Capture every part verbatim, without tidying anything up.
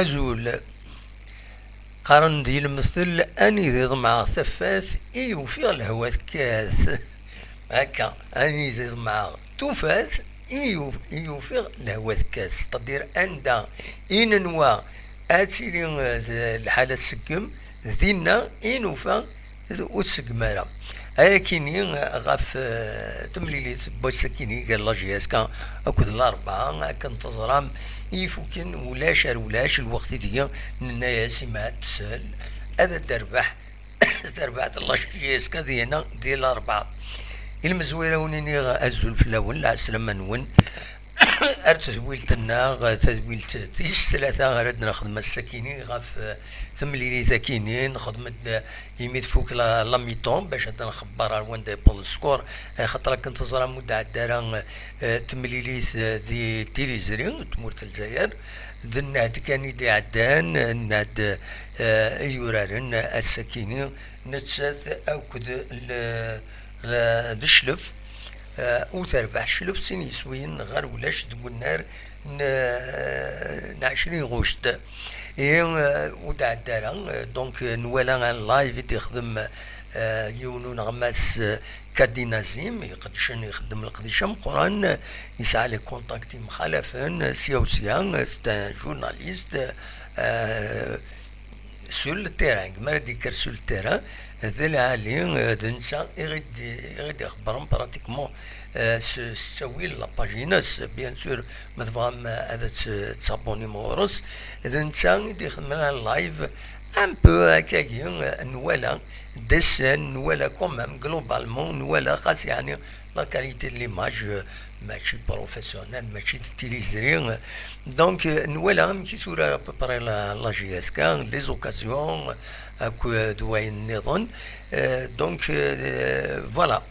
Azul. Qqaren-d yilmetel, anida iḍmeɛ tafat i ufiɣ lehwa tekkat. Akka, anida iḍmeɛ tufat i uf-, i ufiɣ lehwa tekkat. C'est-à-dire anda i nenwa ad tili, eh, lḥala tseggem, dinna i nufa ur tseggem ara. Ayakini ɣef, eh, temlilit n wass-akini gar la J S K akked Larebɛa, akken teẓram, ifuken ulac ar ulac, lweqt i deg nenna-yas i Maɛad Tesɛel ad d-terbeḥ terbaɛt n la J S K dina di Larebɛa. I lmezwira wen-iniɣ azul fell-awen, lɛeslama-nwen. Ar tedwilt-nneɣ, tadwilt tis tlata ara d-nexdem ass-akini ɣef, eh, temlilit-akini, nexdem-d, eh, imi tfuk la, la mi-temps, bac ad nxebber ar wanda yewweḍ score, eh, axaṭer akken teẓram ur d-ɛedda ara, eh, temlilit, eh, di Tiliẓri n tmurt n Lezzayer, d nnehd kan i d-iɛeddan, nnehd, eh, i yuraren ass-akini, nettat akked l-, l-, d Cclef, eh, u terbeḥ Cclef sin yiswiyen ɣer ulac deg unnar n, n ɛecrin ɣuct. Ihi, eh, ur d-ɛedda ara, eh, donc, eh, nwala un live i d-ixdem, eh, yiwen uneɣmas, eh, Kadi Nazim, iqeddcen, ixeddem leqdic ameqqran, eh, yesɛa les contacts yemxalafen, eh, sya u sya, eh, c'est un journaliste, eh, sur le terrain, mi ara d-yekker sur le terrain, d lɛali, eh, d netta i ɣ-id-, i ɣ-id-ixebbren pratiquement, eh, s, s ttawil la page-ines, bien sûr, ma tebɣam, eh, ad tt-, tabonnim ɣur-s, d netta i d-ixedmen live, un peu akkagi, eh, nwala des scènes, nwala quand même, globalement, nwala xas yeɛni la qualité de l'image, euh, mačči professionnelle, mačči d tiliẓri. Donc, euh, nwala amek i tura à peu près la, la J S K, les occasions, euh, akked wayen nniḍen. Euh, donc, euh, voilà.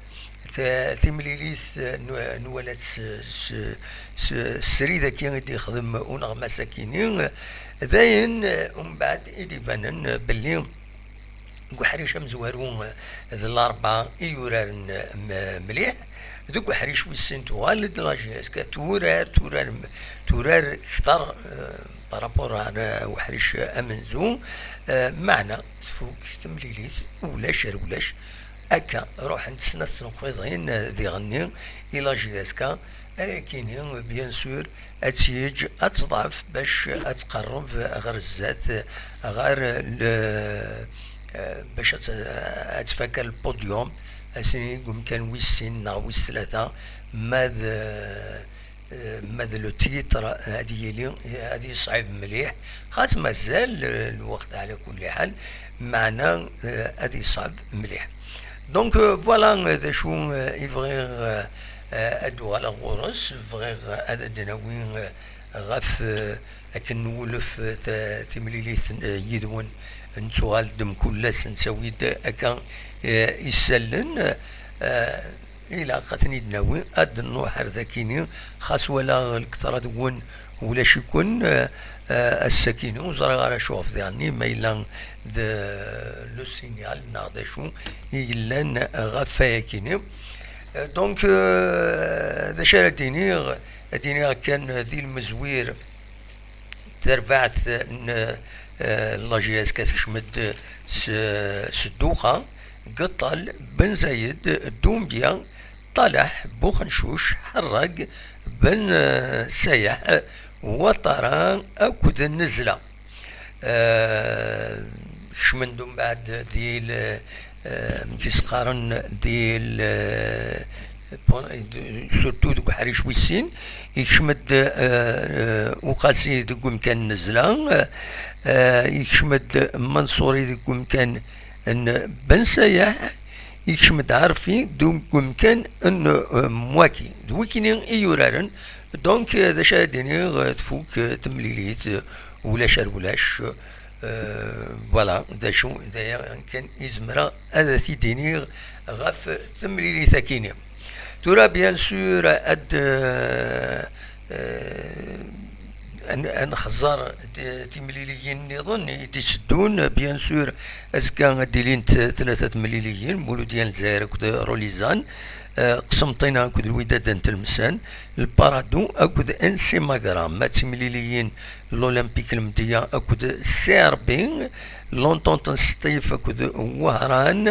Ta-, timlilit, euh, nw-, nwala-tt s, s, s, srid-agi i d-ixdem uneɣmas-akini. Dayen, euh, umbeɛd i d-ibanen, euh, belli deg uḥric amezwaru, eh, d Larebɛa i yuraren, eh, m-, mliḥ. Deg uḥric wis sin tuɣal-d la J S K turar, turar, turar kter, eh, par rapport ar, eh, uḥric amenzu. Eh, meɛna tfuk temlilit, ulac ar ulac. Akka, ruḥent snat tneqqiḍin, eh, diɣenni i la J S K, ayakini, bien sûr, ad tt-yeǧǧ ad teḍɛef bac ad tqerreb ɣer zdat, ɣer le, eh, bac ad t-, ad tfak le podium, ass-nni deg umkan wis sin neɣ wis tlata, ma d, eh, ma d le titre ad yili, ad yeṣɛib mliḥ, xas mazal, eh, lweqt ɛla kulli ḥal, meɛna, eh, ad yeṣɛeb mliḥ. Donc, euh, voilà, euh, d acu, euh, i bɣiɣ, euh, euh, ad d-uɣaleɣ ɣur-s, bɣiɣ, euh, ad d-nawi, euh, ɣef, euh, akken nwulef, euh, ta-, timlilit, euh, yid-wen, nettuɣal-d mkul ass, nettawi-d akka, euh, isallen, euh, ilaq ad ten-id-nawi, ad d-nruḥ ar dakini, xas walaɣ lketṛa deg-wen ulac-iken, eh, eh, ass-akini, ur ẓriɣ ara acu ɣef diɣenni, ma yella d le signal neɣ d acu i yellan ɣef wayakini. Eh, donc, eh, d acu ara d-iniɣ? Ad d-iniɣ kan di lmezwir, tarbaɛt n, eh, la J S K tekcem-d s, s dduxa, Geṭṭal, Ben Zayed, Dumbia, Ṭalaḥ, Buxencuc, Ḥerrag, Ben, eh, Sayeḥ, Waṭara akked Nnezla. Eh, kecmen-d umbeɛd di l-, eh, amek i s-qqaren, di l-, eh, surtout deg uḥric wis sin, yekcem-d, eh, eh, Uqasi deg umkan n Nnezla, eh, yekcem-d Manṣuri deg umkan n Ben Sayeḥ, yekcem-d Ɛerfi deg umkan n, eh, Mwaki. D wikini i yuraren. Donc, eh, d acu ara d-iniɣ, eh, tfuk, eh, temlilit, eh, ulac ar ulac. Eh, voilà, d acu, d aya kan i zemreɣ ad t-id-iniɣ ɣef temlilit-akini. Tura, bien sûr, ad, eh, eh, ad nexẓer timliliyin nniḍen i d-iteddun. Bien sûr, azekka ad d-ilint tlata temliliyin, Mulud Yan Lezzayer akked Rolizan, Qsemṭina akked Lwidad n Tlemsan, Lparadu akked N C Magra. Ma d timliliyin, l'Olympique Lmedya akked C R B, l'Entente n Sṭif akked Wehran,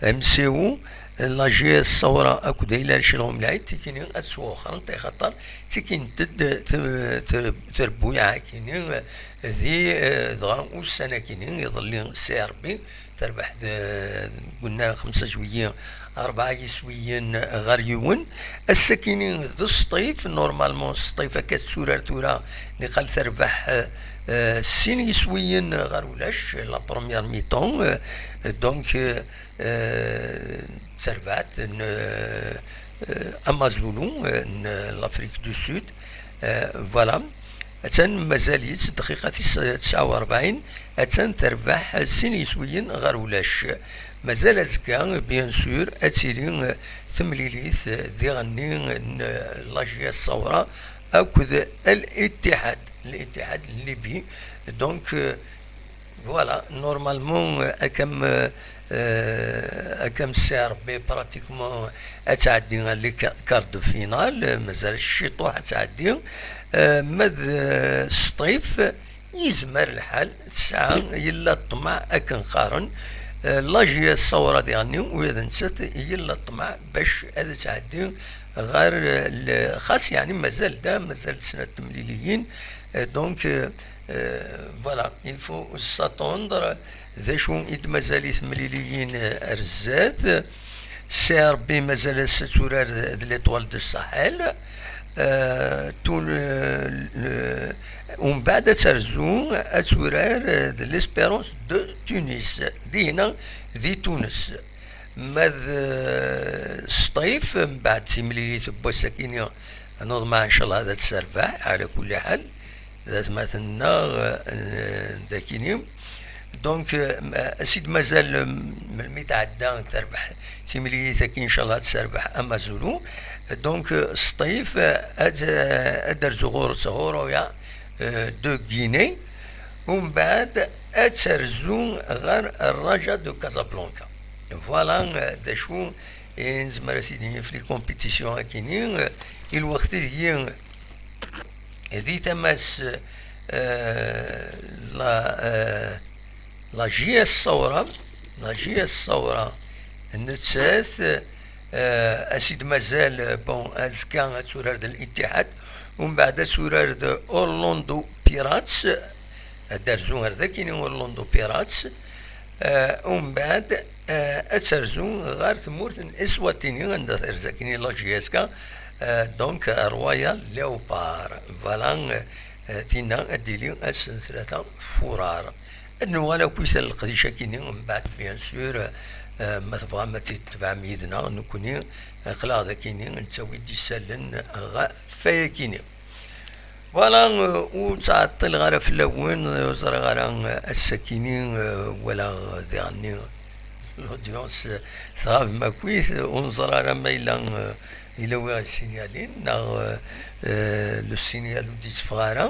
M C O, la G S Ṣawra akked Ayla Lcilɣu Mlaɛid, tikini ad ttwexrent, axaṭer ttikint-d trebbuyaɛ akini di, dɣa ussan akini, iḍelli C R B terbeḥ-d, gullen xemsa jwiyi, rebɛa yiswiyen ɣer yiwen. Ass-akini d Sṭif, normalement Sṭif akka tetturar tura, niqal terbeḥ sin yiswiyen ɣer ulac, la première mi-temps, donc, d tarbaɛt n Amazulu n l'Afrique du Sud. Voilà. Attan mazal-itt dqiqa tis tesɛa u rebɛin, attan terbeḥ sin yiswiyen ɣer ulac. Mazal azekka, bien sûr, ad tili temlilit diɣenni n la G S Ṣawra akked Al Ittihad, Al Ittihad n Libi. Donc, voilà, normalement, euh, akka am, euh, euh, akka am C R B, pratiquement, ad tɛeddi ɣer les qua-, quarts de finale, euh, mazal ciṭuḥ ad tɛeddi. Euh, ma d, euh, Sṭif, yezmer lḥal, tesɛa, yella ṭṭmeɛ akken qqaren. Euh, la G S Ṣawra diɣenni, ula d nettat yella ṭṭmeɛ bac ad tɛeddi ɣer, euh, le-, xas yeɛni mazal da, mazal snat temliliyin. Euh, donc, euh, Euh, voilà, il faut s'attendre. D acu i d-mazal i temliliyin, euh, ar zdat? C R B mazal-as ad turar d l'Étoile du Sahel. Euh, tout le, le, umbeɛd ad terzu, ad turar, euh, d l'Espérance de Tunis. Dinna, di Tunes. Ma d, euh, Sṭif, mbeɛd timlilit n wass-akini, neḍmeɛ, ncallah, ad terbeḥ, ɛla kulli ḥal. D atmaten-nneɣ, euh, dakini. Donc, euh, as-id-mazal, euh, melmi tɛedda terbeḥ timlilit-agi, ncallah ad terbeḥ Amazulu. Donc, euh, Sṭif, euh, ad, euh, ad d-terzu ɣur-s Horoya, euh, de Guinée. Umbeɛd ad terzu ɣer Raja de Casablanca. Voilà, euh, d acu i nezmer ad t-id-nini ɣef les compétitions-agi-nni, euh, i lweqt-agi, di tama-s, euh, la, euh, la G S Ṣawra, la G S Ṣawra, nettat, euh, as-id-mazal, euh, bon, azekka ad turar d Al Ittihad, umbeɛd ad turar d Orlando Pirates, ad d-terzu ar dakini Orlando Pirates, euh, umbeɛd, euh, ad terzu ɣer tmurt n Eswatini, anda terza akini la G S K, euh, donc, euh, Royal Leopard. Voilà, euh, euh, tinna ad d-tili ass n tlata furar. Ad nuɣal akkit ar leqdic-akini, mbeɛd, bien sûr, euh, ma tebɣam ad t-id-tebɛem yid-neɣ, nekkni, euh, aql-aɣ dakini, nettawi-d isallen ɣef wayakini. Voilà, euh, ur ttɛeṭṭileɣ ara fell-awen, euh, ur ẓriɣ ara, euh, ass-akini, euh, walaɣ diɣenni l'audience, euh, tɣabem akkit, ur neẓri ara ma yella, euh, yella wi ɣ-yessinyalin, neɣ, euh, euh, le signal ur d-yetteffeɣ ara,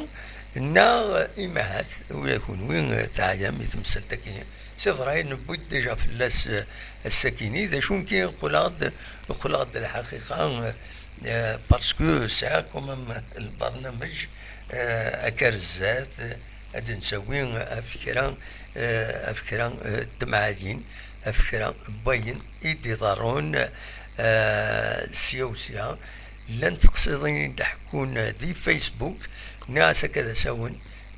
neɣ, euh, imahat, ula d kunwi, euh, teɛyam i temsalt-agi. C'est vrai, newwi-d déjà fell-as, euh, ass-akini, d acu nekki qqleɣ-d, qqleɣ-d lḥaqiqa, euh, euh, parce que sɛiɣ quand même lbarnamej, euh, akka ar zdat, euh, ad d-nettawi, euh, ɣef kra, euh, ɣef kra, euh, n temɛayin, ɣef kra n wayen i d-iḍerrun, euh, sya u sya. Llant teqsiḍin i d-ḥekkun di Facebook, nniɣ-as akka d asawen,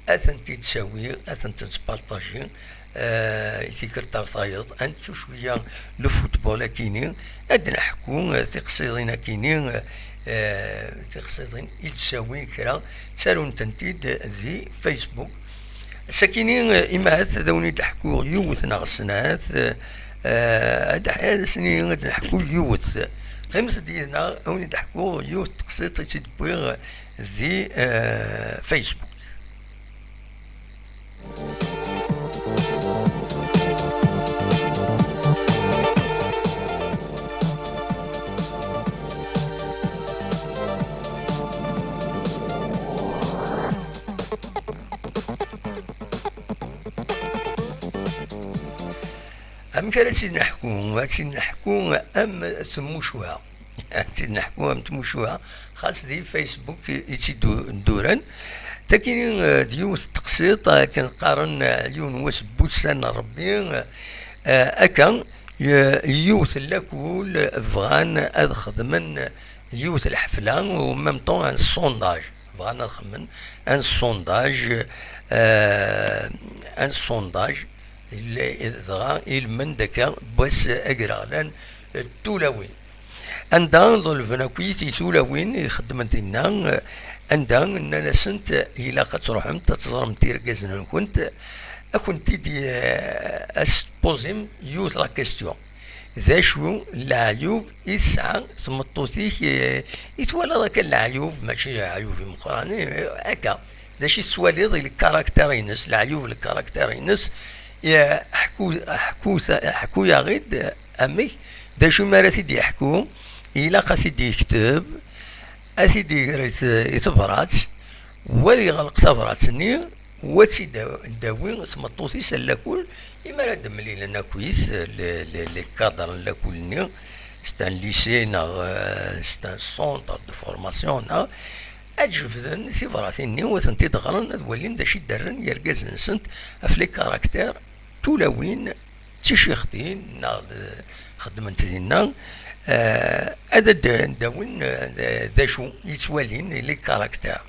ad tent-id-tawi, ad tent-nespartaji, euh, i tikkelt ar tayeḍ, ad nettu cwiya le football akini, ad d-neḥku, euh, tiqsiḍin akini, euh, tiqsiḍin i d-tawi kra, ttarun-tent-id di Facebook. Sakini, euh, imahat ad awen-id-ḥkuɣ yiwet neɣ snat, euh, ad, ad asen-iniɣ ad d-neḥku yiwet. Qqimet-d yid-neɣ, ad awen-id-ḥkuɣ yiwet teqsiḍt i tt-id-wwiɣ di, euh, Facebook. Kker ad tt-id-neḥku, ad tt-id-neḥku am tmucuha. Ad tt-id-neḥku am tmucuha, xas di Facebook i tt-id-duran. Takini, eh, d yiwet n teqsiṭ, eh, akken qqaren, eh, yiwen wass n wussan n Ṛebbi, eh, akka, eh, yiwet n lakul bɣan ad xedmen yiwet n lḥefla, u même temps un sondage. Bɣan ad xedmen un sondage, eh, un sondage, dɣa ilmend akka n wass agraɣlan n tulawin. Anda ḍelben akkit i tulawin ixeddmen dinna, anda nnan-asent ilaq ad truḥemt ad teẓremt irgazen-nkent, ad kent-id, eh, ad s-tpuzim yiwet la question. D acu leɛyub i tesɛa tmeṭṭut-ik, eh, i twalaḍ akka leɛyub, mačči leɛyub imeqqranen, eh, akka? D acu i tettwaliḍ i lkarakter-ines, leɛyub n lkarakter-ines? Eh, ḥku, ḥku, ḥku-yaɣ-id, eh, amek, d acu mi ara t-id-yeḥku? Ilaq ad t-id-yekteb, ad t-id-iger i t-, i tebrat, wa ad yeɣleq tabrat-nni, wa ad tt-id-, d-tawi tmeṭṭut-is ar lakul, imi ara d-mlilen akkit, le, le, les cadres n lakul-nni, c'est un lycée neɣ, euh, c'est un centre de formation neɣ, ad jebden tibratin-nni, wa tent-id-ɣren, ad walin d acu i d-rran yergazen-nsent ɣef les caractères, tulawin, d ticixtin, neɣ d-, xeddment dinna, eh, ad d-, d-awin, eh, d-, d acu yettwalin les caractères.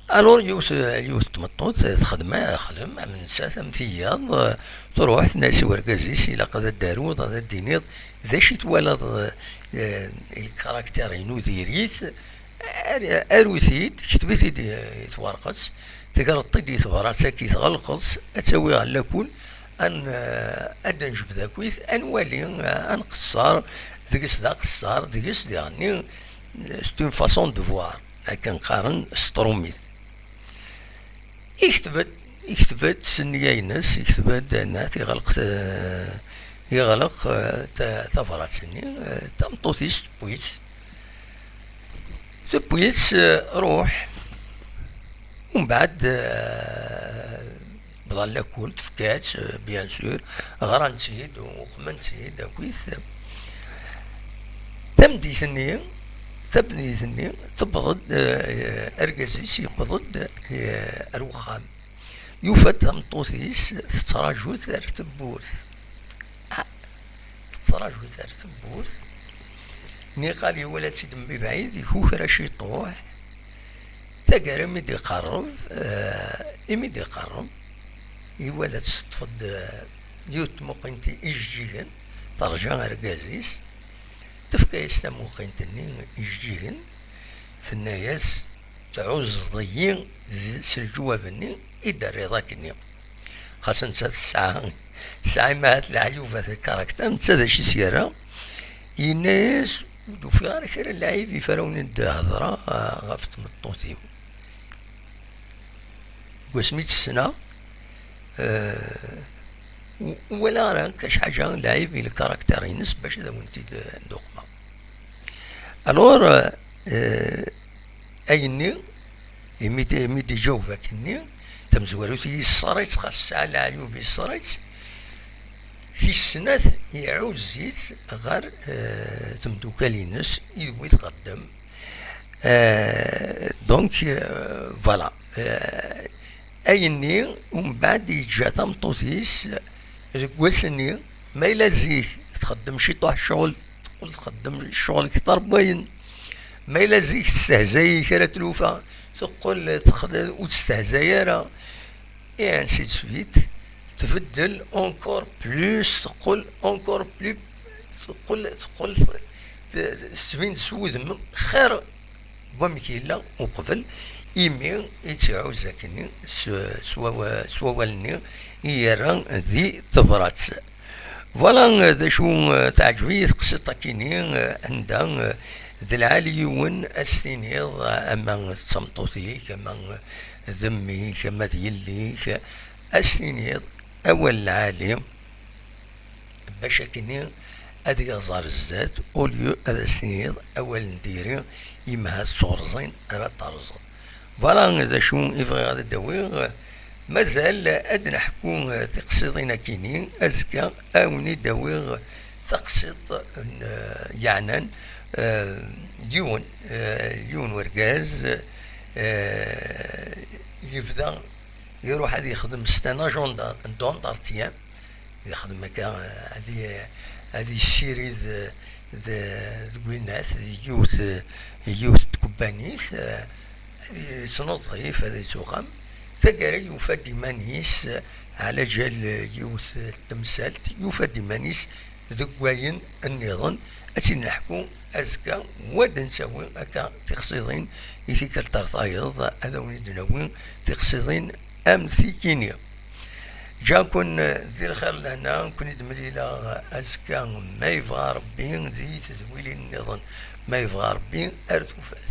Alors, yiwet, yiwet n tmeṭṭut, eh, texdem, eh, xdem, am nettat, am tiyaḍ, eh, truḥ, tenna-yas i urgaz-is, ilaq ad d-taruḍ, ad d-tiniḍ d acu i twalaḍ, eh, i lkarakter-inu, diri-t, ar-, aru-t-id, kteb-it-id i, i twerqet, tegreḍ-t-id i tebrat-agi, tɣelqeḍ-tt, ad tt-awiɣ ɣer lakul, ad n-, ad d-nejbed akkit, ad nwali, ad nqeṣṣer deg-s, d aqeṣṣer deg-s, diɣenni, c'est une façon de voir, akken qqaren s trumit. Ikteb-d, ikteb-d s nniya-ines, ikteb-d, nniɣ-ak, iɣleq, eh, iɣleq, eh, ta-, tabrat-nni, eh, tameṭṭut-is tewwi-tt, tewwi-tt, eh, ruḥ. Umbeɛd, eh, bḍan lakul, tefka-tt, eh, bien sûr, ɣran-tt-id, uqmen-tt-id akkit. Tameddit-nni, tameddit-nni, tewweḍ-d, eh, argaz-is yewweḍ-d, eh, ar wexxam. Yufa-d tameṭṭut-is tettraǧu-t ar tewwurt. Ah, tettraǧu-t ar tewwurt. Niqal iwala-tt-id mebɛid, ikukra ciṭuḥ. Taggara imi d-iqerreb, eh, imi d-iqerreb, iwala-tt teṭṭef-d, eh, yiwet tmuqint ijeǧǧigen, terǧa argaz-is, tefka-yas tamuqint-nni ijeǧǧigen, tenna-yas: "Tɛuzzeḍ-iyi s leǧwab-nni i d-terriḍ akkenni." Xas netta tesɛa, tesɛa imahat leɛyubat n lkarakter, netta d acu i s-yerra? Yenna-yas: "Ur d-ufiɣ ara kra n lɛib ɣef ara wen-d-hedreɣ, ah, ɣef tmeṭṭut-iw. Deg wasmi i tt-ssneɣ, eh, ur, ur walaɣ ara akka acḥal n lɛib i lkarakter-ines bac ad awen-t-id-nduqmeɣ." Alors, eh, ayenni, imi d-, imi d-iǧaweb akkenni, tamezwarut yesser-itt, xas tesɛa leɛyub yesser-itt, tis snat iɛuzz-itt ɣer, eh, temdukal-ines, yid-wi txeddem. Eh, donc, eh, voilà. Eh, ayenni, umbeɛd yeǧǧa tameṭṭut-is deg wass-nni, ma yella zik txeddem ciṭuḥ ccɣel, teqqel txeddem ccɣel kter n wayen. Ma yella zik testehzay kra tlufa, teqqel tex-, ur testehzay ara. Et ainsi de suite. Tbeddel encore plus, teqqel encore plus, teqqel, teqqel, t-, tettbin-d s wudem xir n wamek yella uqbel, imi i tt-iɛuzz akkenni s, s wawa-, s wawal-nni i yerra di tebrat. Voilà, d acu, eh, teɛǧeb-iyi tqsiṭ-akini, eh, anda, eh, d lɛali yiwen ad s-tiniḍ, eh, ama d tameṭṭut-ik, ama d mmi-k, ama d yelli-k, ad s-tiniḍ awal lɛali, bac akkenni ad yaẓ ar zdat, au lieu ad as-tiniḍ awal n diri, yemha d tuɣerẓin ara terẓeḍ. Voilà d acu i bɣiɣ ad d-awiɣ, Mazal ad d-neḥku tiqsiḍin akini, azekka ad wen-id-awiɣ taqsiḍt n, eh, yeɛnan, eh, yiwen, eh, yiwen wergaz, eh, yebda iruḥ ad yexdem c'est un agent d'entretien, yexdem akka, eh, ad y-, ad yessirid, eh, d-, deg winnat, yiwet, yiwet n tkebbanit, eh, ad yettnuḍif, ad yettuxxam. Taggara yufa-d iman-is, eh, ɛla ǧal yiwet n temsalt, yufa-d iman-is deg wayen nniḍen. Ad tt-id-neḥku azekka, wa d-nettawi akka tiqsiḍin i tikkelt ar tayeḍ, ad awen-id-nawi tiqsiḍin am tikini. Ǧǧan-ken di lxir lehna, ken-id-mlileɣ azekka ma yebɣa Rebbi di tedwilin nniḍen, ma yebɣa Rebbi ar tufat.